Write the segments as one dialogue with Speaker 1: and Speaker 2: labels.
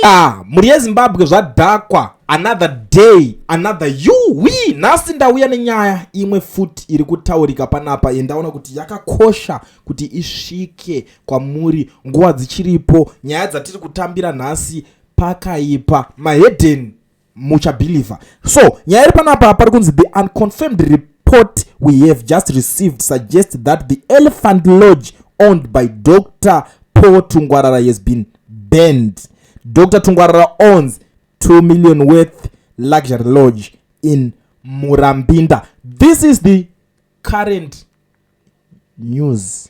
Speaker 1: Ah, mhuri yeZimbabwe, zvadhakwa. Another day, another you we. Nhasi ndauya nenyaya imwe futi iri kutaurika panapa, yendaona kuti yakakosha kuti isvike kwamuri nguva dzichiripo. Nyaya dzatiri kutambira nhasi, pakaipa mahedhen, muchabhilivha. So nyaya iri panapa, pari kunzi, "The unconfirmed report we have just received suggests that the Elephant Lodge owned by Dr Paul Tungwarara has been banned. Dr Tungwarara owns 2 million worth luxury lodge in Murambinda." This is the current news,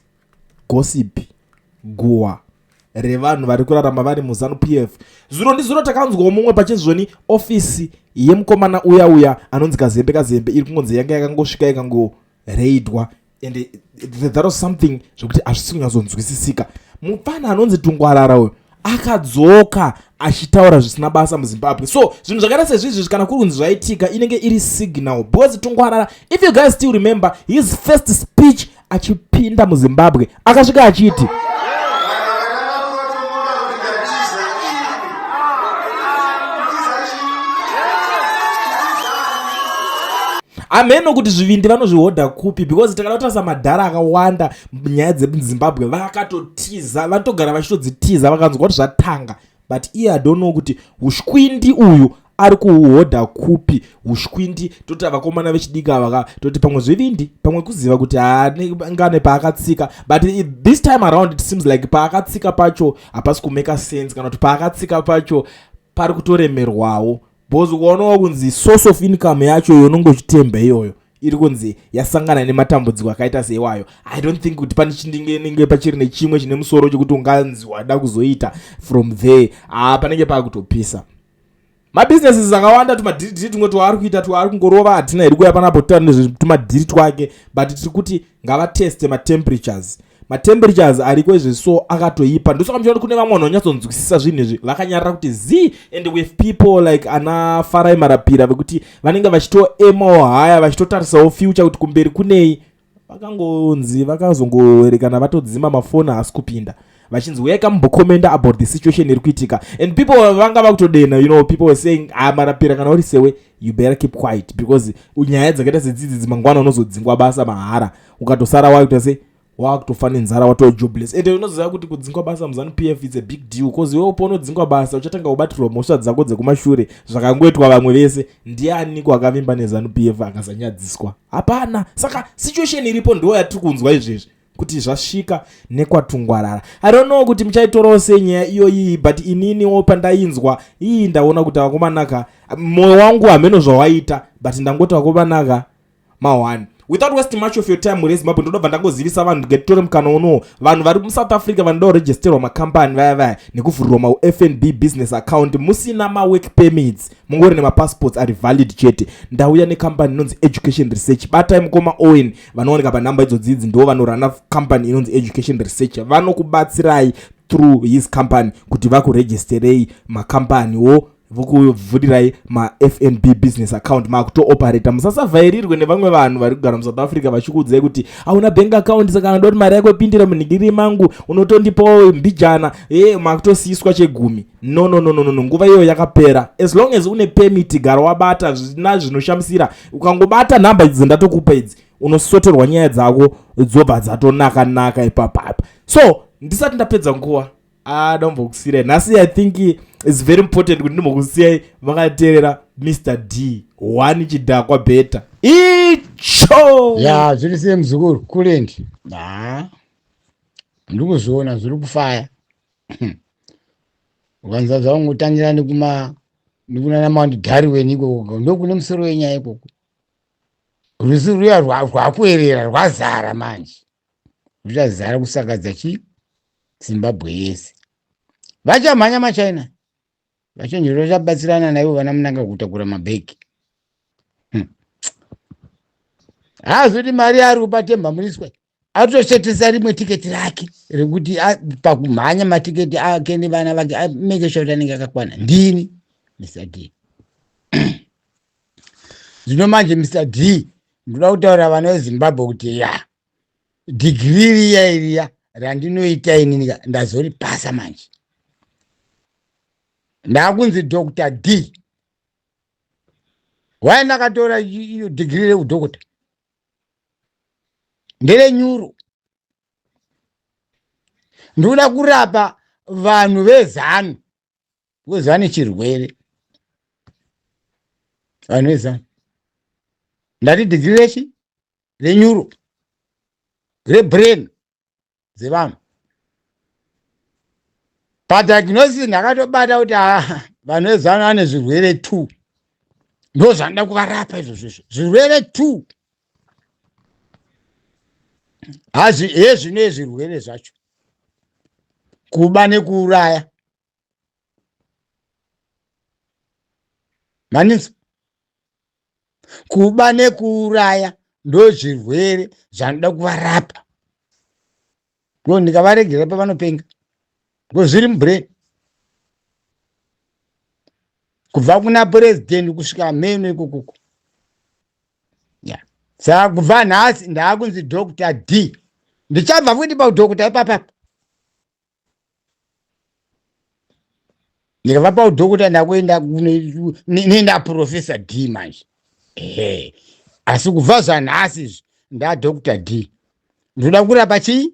Speaker 1: gossip, guwa revanhu vari kurarama vari muZANU PF. Zuro ndizuro takanzwawo mumwe pachizvoni, ofisi yemukomana uya uya anonzi Kazembe Kazembe iri kungonzi yanga yakangosvika, ikangoreidwa, and that was something zvekuti hazvisi kunyatsonzwisisika. Mupfana anonzi Tungwarara uyu akadzoka achitaura zvisina basa muZimbabwe. So zvinhu zvakaita sezvizvi, kana kuri kunzi zvaitika, inenge iri signal, because Tungwarara, if you guys still remember his first speech achipinda muZimbabwe, akasvika achiti, hameno kuti zvivindi vanozvihodha kupi, because takada kutarisa madhara akawanda nyaya dzemuZimbabwe vakatotiza, vanotogara vachitodzitiza vakanzwa kuti zvatanga. But iye, I don't know kuti ushwindi uyu ari kuuhodha kupi. Ushwindi, toti vakomana vechidiki ava, toti pamwe zvivindi, pamwe kuziva kuti haangane paakatsika. But this time around it seems like paakatsika pacho hapasi kumake sense, kana kuti paakatsika pacho pari kutoremerwawo, because ukaonawo kunzi source of income yacho yononge uchitemba iyoyo iri kunzi yasangana nematambudziko akaita seiwayo, I don't think kuti pane chindingenenge pachiri nechimwe chine musoro chekuti unganzi wada kuzoita from there. Ah, panenge paakutopisa mabusinesses akawanda, tumadhiridhiri tumwe twaari kuita, twaari kungorova. Hatina here kuya panapo titaura nezvetumadhiri twake, but tiri kuti ngavateste matemperatures. Matemperatures ariko izvezvi akatoipa. Ndosaka muchiona kuti kune vamwe vanhu vanonyatsonzwisisa zvinhu izvi vakanyarara kuti z, and with people like ana Farai Marapira vekuti vanenge vachitoemawo haya, vachitotarisawo future kuti kumberi kunei. Vakangonzi vakazongoerekana vatodzima mafoni, haasi kupinda, vachinzi uyai kambokomenda about the situation iri kuitika, and people vanga vakutodena. People were saying, "Ah, Marapira, kana uri sewe, you better keep quiet, because nyaya dzakaita sedzidzi dzimangwana unozodzingwa basa mahara, ukatosara wakuita se wakutofa nenzara, watova jobless." Ende unoziva kuti kudzingwa basa muZANU PF is a big deal, because iwewo paunodzingwa basa uchatanga kubatirwa mhosva dzako dzekumashure zvakangoitwa vamwe vese. Ndianiko akavimba neZANU PF akazanyadziswa? Hapana. Saka situation iripo ndo yatiri kunzwa izvezvi kuti zvasvika nekwaTungwarara. I don't know kuti muchaitorawo sei nyaya iyoyi, but ininiwo pandainzwa ii, ndaona kuti vakomanaka, mwoyo wangu hameno zvawaita, but ndangoti vakomanaka ma1. Without wasting much of your time, mhuri yeZimbabwe, ndodobva ndangozivisa vanhu, ngetitore mukana unowo. Vanhu vari muSouth Africa vanoda kuregisterwa makambani vaya vaya nekuvhurirwa maFNB business account musina mawork permits, mungori nemapassports ari valid chete, ndauya nekambani inonzi Education Research. Batai mukoma Owen, vanowanika panhamba idzodzidzi, ndo vanorana kambani inonzi Education Research. Vanokubatsirai through his company kuti vakuregisterei makambaniwo, vokuvhurirai maFNB business account, makutooperata. Musasavhairirwe nevamwe vanhu vari kugara muSouth Africa vachikuudzai kuti hauna bank account, saka anoda kuti mari yako ipindire munhingiri mangu, unotondipawo mbijana e makutosiyiswa chegumi. No, no, no, no, no. Nguva iyoyo yakapera. As long as une permit, gara wabata zvina zvinoshamisira. Ukangobata nhamba idzi dzandatokupa idzi, unosoterwa nyaya dzako, dzobva dzatonaka naka ipapapa. So ndisati ndapedza nguva, adombokusiyirai nhasi, I think it's very important kuti ndimbokusiyai makateerera Mr D 1, chidhakwa beta icho.
Speaker 2: Ya, zviri sei, muzukuru kulendi? Ha, ndikuzviona zviri kufaya. Ukanza zvaungotangira nekuma nekunana Mount Darwin ikoko, ndokune musoro wenyaya ikoko. Rwizi ruya rwakuerera, rwazara manje, ruchazara kusakadza chi Zimbabwe yese. Vachamhanya maChina, vachenjeri vachabatsirana naivo vana munanga kutakura mabhegi. Haazoti mari yaari kupa Temba Muriswe, atoshetesa rimwe tiketi rake rekuti pakumhanya matiketi ake nevana vake, amake sure kuti anenge akakwana. Ndini Mr D zvino manje. Mr D, ndoda kutaura vana veZimbabwe kuti ya dhigiri riya iriya randinoita inini ndazoripasa manje. Ndakunzi Dr D. Why ndakatora iyo degree reudhokota? Nderenyuro. Ndikuda kurapa vanhu veZanu because vane chirwere. Vanhu veZanu. Ndati degree rechi? Renyuro. Rebrain. Dzevanhu padiagnosis ndakatobata kuti ah, vanhu vezano vane zvirwere two, ndo zvanoda kuvarapa izvozvo izvo zvirwere two. Hazvi hezvino zvirwere zvacho kuba nekuuraya maninzi. Kuba nekuuraya ndozvirwere zvanoda kuvarapa, ko ndikavaregera pavanopenga ko zviri mubrain, kubva kuna president kusvika meno ikokoko ya. Saka kubva nhasi ndaakunzi Dr D. Ndichabva futi paudhokota ipapapa. Ndikabva paudhokota ndakuenda nenda Professor D manje. Ehe, asi kubva zvanhasi izvi ndaDr D. Ndoda kurapa chii?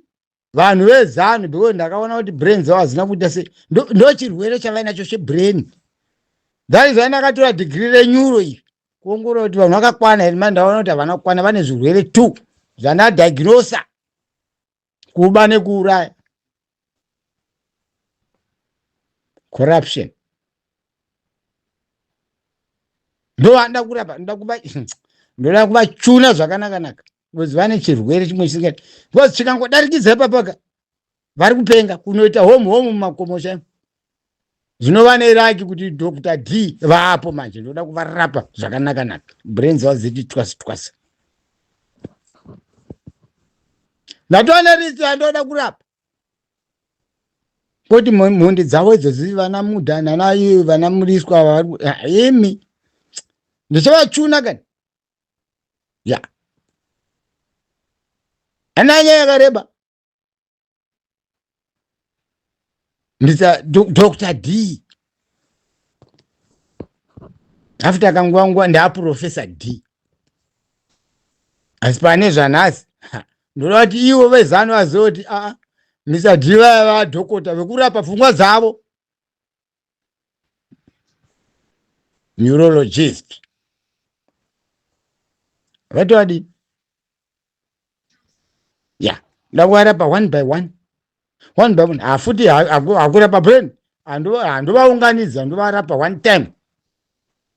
Speaker 2: Vanhu veZanu, because ndakaona kuti brain dzavo hadzina kuita se ndo chirwere chavainacho chebrain. That is why ndakatora degree renyuro iri kuongorora kuti vanhu vakakwana here. Mani ndaona kuti havana kukwana, vane zvirwere two zvandadiagnosa: kuba nekuuraya, corruption. Ndovanda kurapa, ndoda kuvachuna zvakanaka-naka because vane chirwere chimwe chisinga, because chikangodarikidza ipapaka vari kupenga kunoita home home mumakomo chaimo. Zvinova neraki kuti Dr D vaapo manje. Ndoda kuvarapa zvakanaka-naka, brain dzavo dziti twasi twasi. Ndatoona risi yandoda kurapa koti mhondi dzavo idzo dziri vana mudha nana vana Muriswa imi, ndichavachuna kani ya ana nyaya yakareba. Mr Dr D, after kanguva nguva ndaaProfessor D. Asi pane zvanhasi ndoda kuti ivo veZanu vazive kuti aa, Mr D vaya vadhokota vekurapa pfungwa dzavo, neurologist. Vatovadii ya, ndakuvarapa one by one, one by one. Hafuti hakurapa brain, handovaunganidza, ndovarapa one time.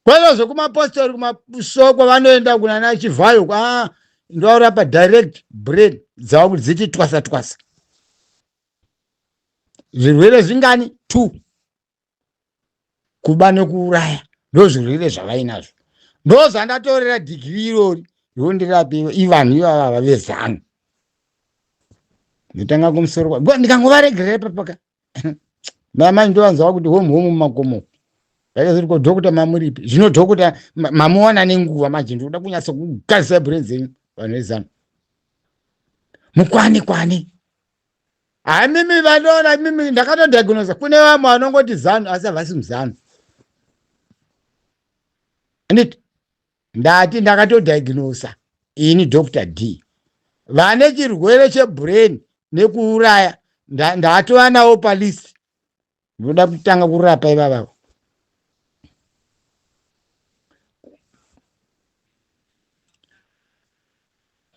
Speaker 2: Kwete zvekumapostori kumasoko vanoenda kunana Chivhayo. Ah, ndovarapa direct brain dzavo kuti dziti twasa twasa. Zvirwere zvingani? Two: kuba nekuuraya. Ndo zvirwere zvavainazvo. Ndo zvandatorera dhigiri irori rondirape ivanhu ivava veZanu. Ndotanga kumusoro, ndikangovaregerera ipapaka mamai ndovanzwa kuti homu homu mumakomo. Ndakazoti ko dhokota mamuripi zvino? Dhokota mamuwana nenguva manje. Ndinoda kunyatsa kugadzisa brain dzenyu, vanhu veZanu, mukwane kwane. Hai, mimi vanoona mimi ndakatodiagnosa. Kune vamwe vanongoti Zanu asi havasi muZanu, anditi? Ndati ndakatodiagnosa ini Dr D vane chirwere chebrain nekuuraya. Ndatova navo palist. Ndoda kutanga kurapa ivavavo.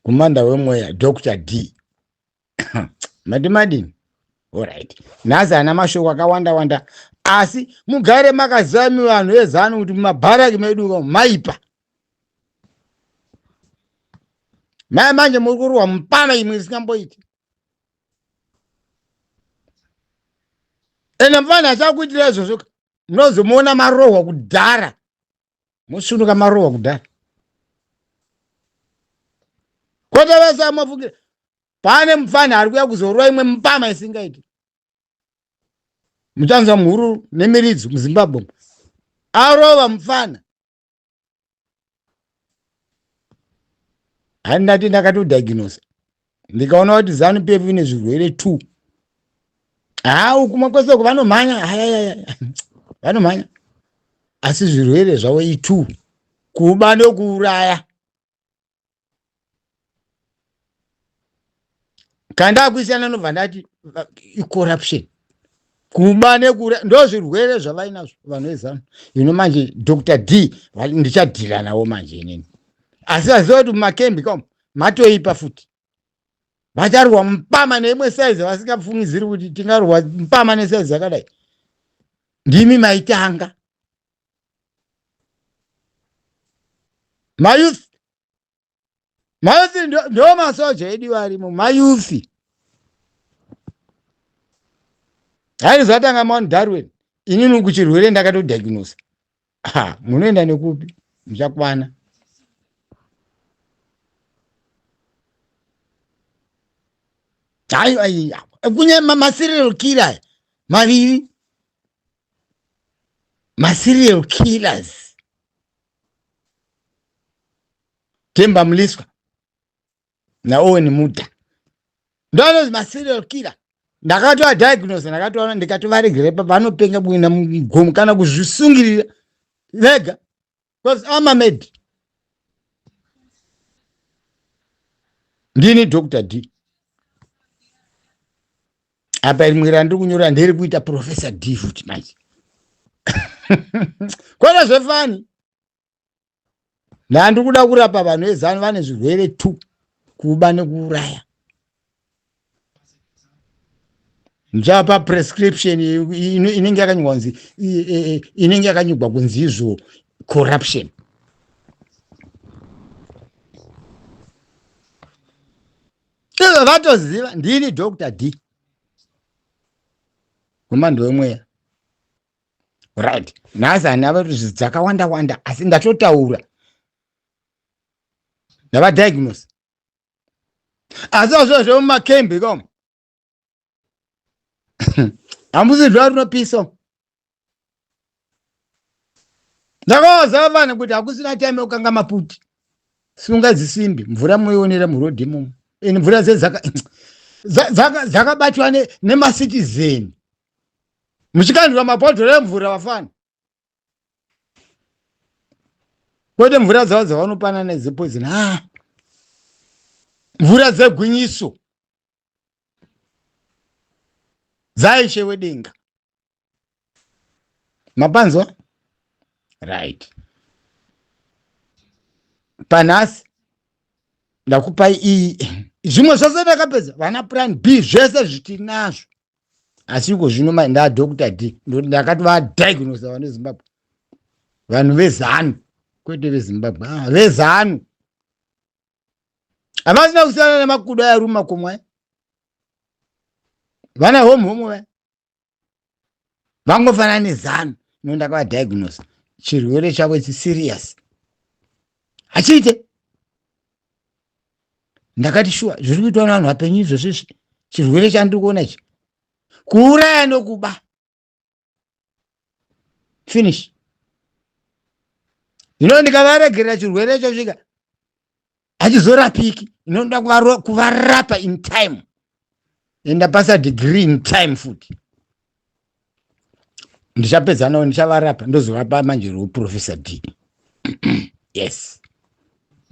Speaker 2: Kumanda wemweya Dr D, mati madini? Alright, nhasi hana mashoko akawanda wanda, asi mugare makaziva imi vanhu veZanu kuti mumabharaki medu maipa mai manje muri kurwa mupama imwe isingamboiti. Ende mufana achakuitira izvozvo, munozomuona marohwa kudhara, musunuka marohwa kudhara. Kwete vese amafukira. Pane mufana ari kuya kuzorova imwe mupama isingaiti. Muchanzwa mhururu nemiridzo muZimbabwe arova mufana. Handati ndakatodiagnosa ndikaona kuti ZANU PF ine zvirwere two. Haa, ukumwe kwese uku vanomhanya. Hayayaya. Vanomhanya. Asi zvirwere zvavo itu kuba nokuuraya. Kandakuisana nobva ndati icorruption. Kuba nekuuraya ndozvirwere zvavainazvo vanhu vezanu. Hino manje Dr. D ndichadhila navo manje inini. Asi vaziva kuti mumakembi kamu matoipa futi. Vacharwa mpama neimwe saizi vasingafungidziri kuti tingarwa mpama nesaizi yakadai. Ndimi maitanga. Mayouth. Mayouth ndo masoja edu arimo. Mayouth. Hayi zvatanga Mount Darwin. Inini kuchirwere ndakatodiagnosa. Ha, munoenda nekupi? Muchakwana. Hayi ayi kunye maserial killer maviri. Maserial killers. Temba Mliswa naOwen Muda. Ndoanonzi maserial killer. Ndakatoadiagnose, ndakatoona, ndikatovaregera ipapo vanopenga kuenda mugomo kana kuzvisungirira vega because I'm a med. Ndini Dr. D. Apa rimwe randiri kunyora nderi kuita Professor D futi manje. Kwete zvefani. Ndandiri kuda kurapa vanhu vezanu vane zvirwere 2 kuba nekuuraya. Ndichapa prescription inenge yakanyorwa kunzi inenge yakanyorwa kunzi izvo corruption. Izvo vatoziva ndini Dr. D. Kumando wemweya. Right. Nhasi handina kuti dzakawanda wanda asi ndatotaura. Ndava diagnose. Asi azvo zvemumakembi komo. Hambusi zuva rinopisa. Ndakawaza vanhu kuti hakusina time yekukanga maputi. Sunga dzisimbi, mvura munoionera muroad imomo. Ende mvura dzakabatwa nemacitizen. Muchikandirwa mabhodhoro emvura vafana. Kwete mvura dzavo dzavanopanana dzepoison. Ah. Mvura dzegwinyiso. Dzaishe wedenga. Mapanzwa? Right. Panhasi ndakupai iyi zvimwe zvose ndakapedza vana plan B zvese zvitinazvo asi iko zvino mai nda Dr. D ndakati vadiagnose vanhu veZimbabwe vanhu veZanu kwete veZimbabwe ah, veZanu havasina kusiyana nemakudo ayaruma komwe vana home home vaya vangofanana nezanu no ndakavadiagnose chirwere chavo ichi serious hachiite ndakati shuwa zviri kuitwa nevanhu vapenyu izvozvo izvi chirwere chandiri kuona ichi kuuraya nokuba finish zvino ndikavaregerera chirwere icho svika hachizorapiki inoda kuvarapa in time enda pasa degree in time futi ndichapedza navo ndichavarapa ndozovapa manje reuprofessor d yes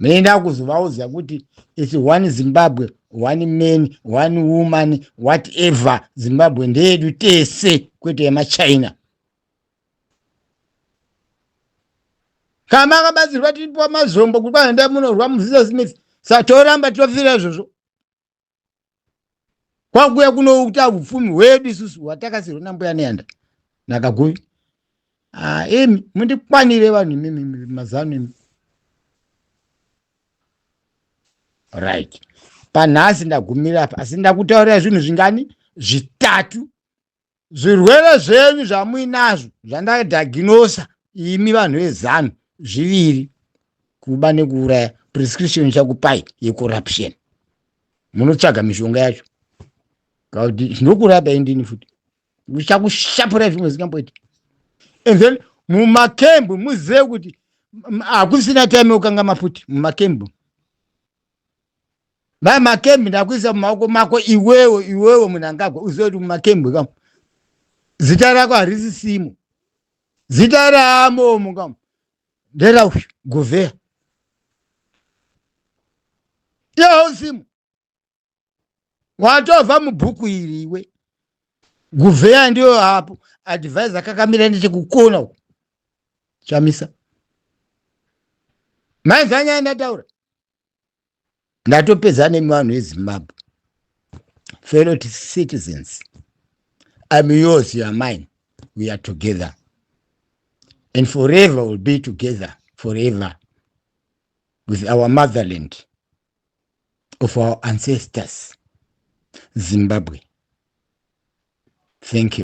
Speaker 2: menda kuzovaudza kuti its one Zimbabwe one man one woman whatever Zimbabwe ndeyedu tese kwete yemachina kama akabatsirwa tiripiwa mazombo kuti kwanoenda munorwa muzisa Smith satoramba tofira izvozvo kwakuya kunouta upfumi hwedu isusu hwatakasirwa nambuya nehanda nakaguvi ah, imi mundikwanire vanhu imimi mazano imi right panhasi ndagumira apa asi ndakutaurira zvinhu zvingani zvitatu Zvirwere zvenyu zvamuinazvo zvandadhaginosa imi vanhu vezanu zviviri kuba nekuuraya prescription chakupai yecorruption munotsvaga mishonga yacho kakuti ndokurapai ndini futi uchakushapura zvimwe zvingamboiti and then mumakembu muzive kuti hakusina time yekukanga maputi mumakembu Mai makembi ndakuisa mumaoko mako iwewe iwewe Mnangagwa uzive kuti mumakembi kam zita rako harisisimo. Zita raamomo kamu nderauyu Guvheya. Ihausimu watobva mubhuku iri iwe. Guvheya ndiyo hapo advisor kakamira nechekukona uko. Chamisa. Mainzwa nyaya ndataura? Ndatopedza nemi vanhu veZimbabwe. Fellow citizens, I'm yours, you are mine. We are together. And forever we'll be together, forever, with our motherland of our ancestors, Zimbabwe. Thank you.